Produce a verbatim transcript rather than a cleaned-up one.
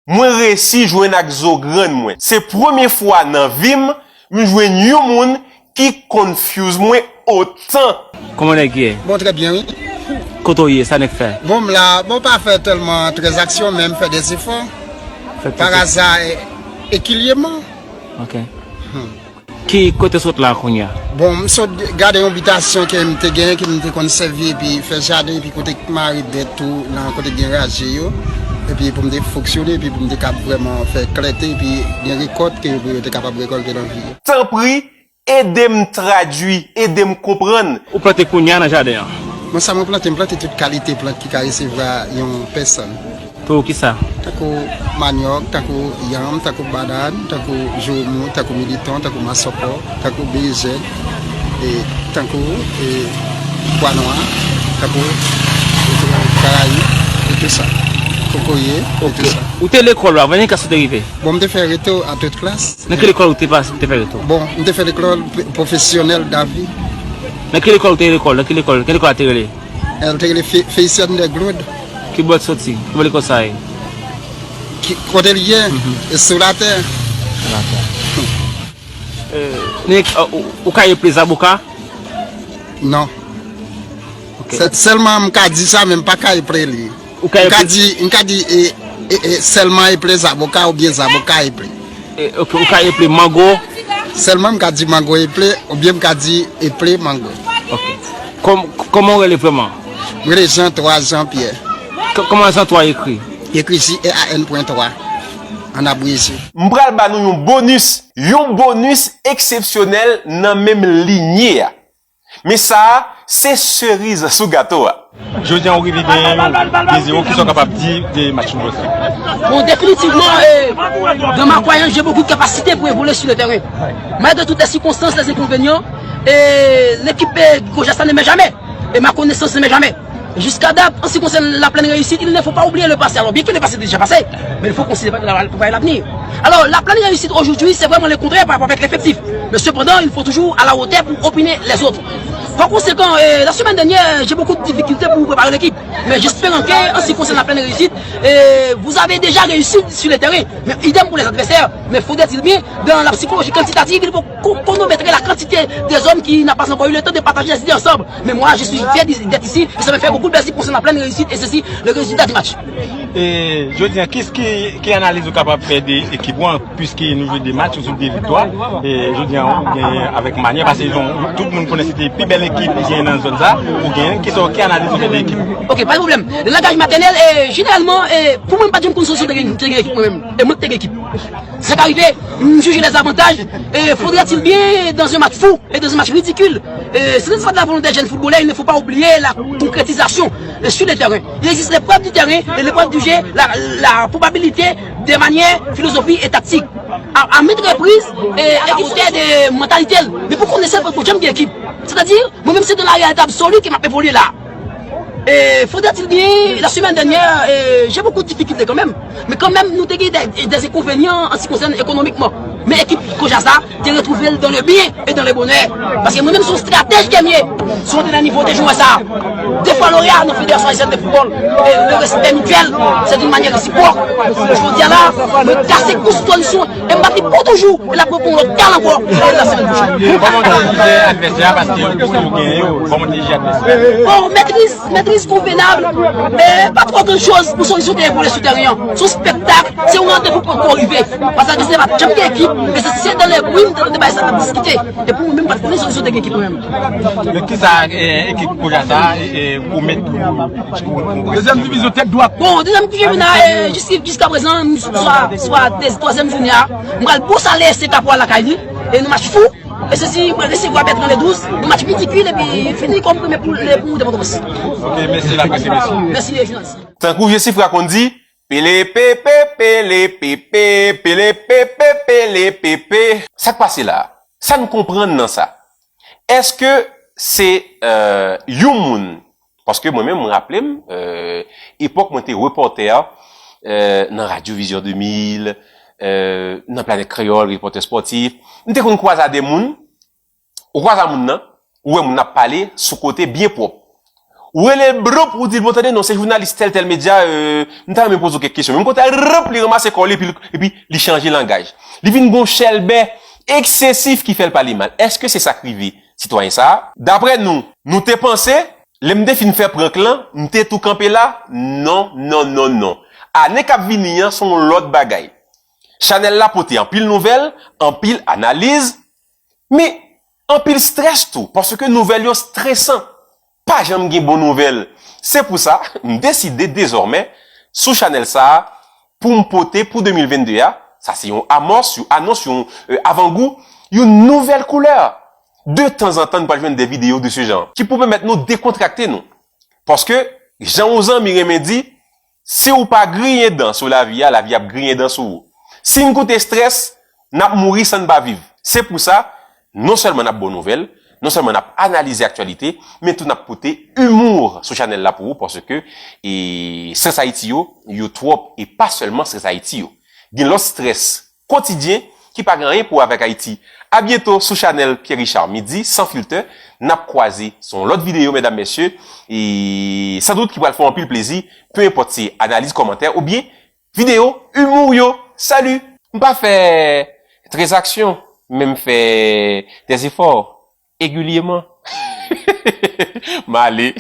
Mwen resi jwenn ak zo grann mwen. Se premye fwa nan vi m, m jwenn yon moun ki confuse mwen otan. Kòman nèg ye? Bon, très bien, oui. Kote w ye, sa nèg fè? Bon, m la, bon, pa fè tèlman tranzaksyon, men m fè des efforts. Fè par hasard, é- équilibrement. Ok. Hmm. Ki kote sot la kounye a? Bon, m sot gade yon bitasyon ke m te genyen, ke m te konn sèvi, epi fè jaden, epi kote k mare bèt tou, nan kote k gen raje yo, epi pou m te fonksyone, epi pou m te kab vrèman fè klète, epi gen rekòt ke yo te kapab rekòlte nan vi yo. Tanpri, ede m tradui, ede m konprann. Ou plante kounye a nan jaden an? Bon, sa mwen plante, m plante tout kalite plant ki ka resevwa yon pèsòn. Tankou kisa? Tankou manyòk, tankou yanm, tankou banann, tankou joumou, tankou militon, tankou masòkò, tankou berejèn, e tankou, e, pwa nwa, tankou, e, karayib, e tou sa. Kokoye, e tou sa. Ou te lekòl ou, avan, nan klas ou te rive? Bon, m te fè reto a tout klas. Nan ki lekòl ou te pase, ou te fè reto? Bon, m te fè lekòl p- pwofesyonèl davi. Nan ki lekòl ou te lekòl? Nan ki lekòl? Ki lekòl a te rele? El te rele Fe- Felician de Claude. Ki bò l soti? Ki bò lekòl sa ye? Ki, kote l ye? Mhm. E sou latè. Sou latè. Euh, Nick, euh, ou, ou ka eple zaboka? Non. Ok. Sè- Sèlman m ka di sa, men m pa ka eple li. Ou ka M ka eple di, m ka di, e, e, e, sèlman eple zaboka oubyen zaboka eple. E, ok, ou ka eple mango? Sèlman m ka di mango eple, oubyen m ka di eple mango. Ok. Kòm- Kòman w rele vrèman? M rele Jean trois Jean Pierre. K- Kòman Jean trois ekri? Ekri J E A N pwen twa, an abreje. M pral ba nou yon bonis, yon bonis eksepsyonèl nan menm linye a. Men sa a, se seriz sou gato a. Jodi a, ou rive gen yon de zewo, kisa w kapab di de match foutbòl sa? Bon, définitivement, euh, dans ma croyance, j'ai beaucoup de capacités pour évoluer sur le terrain. Malgré toutes les circonstances, les inconvénients, et l'équipe, euh, Gojassas ne met jamais. Et ma connaissance ne met jamais. Jusqu'à date, en ce qui concerne la pleine réussite, il ne faut pas oublier le passé. Alors, bien que le passé est déjà passé, mais il faut considérer la- préparer l'avenir. Alors, la pleine réussite aujourd'hui, c'est vraiment le contraire par rapport avec l'effectif. Mais cependant, il faut toujours à la hauteur pour opiner les autres. Par conséquent, euh, la semaine dernière, j'ai beaucoup de difficultés pour préparer l'équipe. Mais j'espère que, en ce qui concerne la pleine réussite, euh, vous avez déjà réussi sur le terrain. Mais idem pour les adversaires. Mais faudrait-il bien, dans la psychologie quantitative, il faut chronométrer la quantité des hommes qui n'a pas encore eu le temps de partager les idées ensemble. Mais moi, je suis fier d'être ici. Et ça me fait beaucoup plaisir pour la pleine réussite. Et ceci, le résultat du match. E jodi a, ki, ki, ki analiz ou kapab fè de ekip ou an, piske nou jwe de match, ou sou de viktwa? E jodi a, ou genyen avèk Manyè, paske jan tout moun konnen se te pi bèl ekip ki genyen nan zòn sa, ou genyen, ki, ki analiz ou fè de ekip? Ok, pa de pwoblèm. Le langaj matènèl, e, jeneralman, e, pou mwen, m pa t janm konn solisyon te gen, te gen ekip mwen menm. E mwen ki te gen ekip. Sa ka rive, m jije lèzavantaj, e, faudrait-il bien, dans un match fou et dans un match ridicule, e, si ce n'est pas de la volonté des jeunes footballeurs, il ne faut pas oublier la concrétisation, e, sur le terrain. Il existe l'épreuve du terrain et l'épreuve du jeu, la, la probabilité de manière, philosophie et tactique. À, à maintes reprises, e, à côté de mentalité. Men pou konnen sa, fòk ou janm gen ekip. C'est-à-dire, mwen menm, se dans la réalité absolue ke m ap evolye la. E, faudrait-il bien, la semaine dernière, e, j'ai beaucoup de difficultés quand même. Men kanmenm, nou te gen de, de enkonvenyan an se ki konsène ekonomikman. Men ekip Gojassas te retwouve l dans le bien et dans le bonheur. Paske mwen menm, se yon stratèj ke m ye. Si w antre nan nivo de jwè sa, de fwa loya nan Fédération Haïtienne de Football, e le respect mutuel, c'est d'une manière réciproque. Jodi a la, mwen kase kou sou solisyon, e m bat li pou toujou. E l ap reponn lòt kal ankò, e la semèn pwochèn. Kòman w te jije advèsè a? Paske yo te genyen yo. Kòman w te jije advèsè a? Bon, maîtrise, maîtrise convenable, e pa twò gran choz pou solisyon te evolye sou teren an. Se yon spektak, se yon randevou pou ankò rive. Paske advèsè a pa t janm gen ekip, e se, se dans les brumes, te bay sa, t ap diskite. E pou mwen menm, pa t konnen solisyon te gen ekip mwen menm. Men kisa, e, ekip Gojassas, e, e, pwomèt pou Dezyèm divizyon, tèt dwat. Bon, dezyèm divizyon a, e, jiska, jiska prezan, swa, swa de, twazyèm jounen a, m pral bous ale S C K pou al lakay li. E nou match fou. E sesi, m pral resevwa Bertrand Ledous. Nou match ridikil epi fini kòm premye pou, pou moute Pòtoprens. Ok, mèsi, n apresye, mèsi. Mèsi, jounalis. Tankou Jesifra konn di, pele pepe, pele pepe, pele pepe, pele pepe. Sa k pase la? Sa n konprann nan sa? Èske se, euh, yon moun, paske mwen menm, mwen raple m, euh, epòk mwen te repòtè, euh, nan Radyo Vizyon de mil, euh, nan Planèt Kreyòl, repòtè spòtif, m te konn kwaze a de moun, ou kwaze a moun nan, ou wè moun nan ap pale sou kote byen pwòp. Ou rele l bloup, ou di l, bon, tande non, se jounalis tèl, tèl medya, euh, m ta renmen poze w kèk kesyon. Menm kote a, rip, li ranmase kò li, epi, epi li chanje langaj. Li vin gon chèlbè eksesif ki fè l pale mal. Èske se sa k rive sitwayen sa a? Daprè nou, nou te panse, lè m te fin fè prank lan, m te tou kanpe la? Non, non, non, non. Ane k ap vini an, se yon lòt bagay. Chanèl la pote anpil nouvèl, anpil analiz, men anpil strès tou, paske nouvèl yo stresan. Pa janm gen bon nouvèl. Se pou sa, m deside dezòmè, sou chanèl sa a, pou m pote pou de mil vennde a, sa se yon amòs, yon anons, yon, euh, avangou, yon nouvèl koulè. De tanzantan, nou pral jwenn de videyo de se jan, ki pou pèmèt nou dekontrakte nou. Paske, jan yon zanmi renmen di, si w pa griyen dan sou lavi a, lavi ap griyen dan sou ou. Si n koute strès, n ap mouri san n pa viv. Se pou sa, non sèlman n ap ba w nouvèl, non sèlman n ap analize aktyalite, men tou n ap pote imou sou chanèl la pou ou, paske, e, strès Ayiti yo, yo twòp, e pa sèlman strès Ayiti yo. Gen lòt strès kotidyen ki pa gen anyen pou wè avèk Ayiti. A byento sou chanèl Pierre Richard Midi, Sans Filter. N ap kwaze sou yon lòt videyo, medam, mesye, e san dout ki pral fè w anpil plezi, pe enpòt se analiz, kòmantè, oubyen videyo imou yo. Salut! M pa fè tranzaksyon, men m fè des efforts, egilyeman. M ale.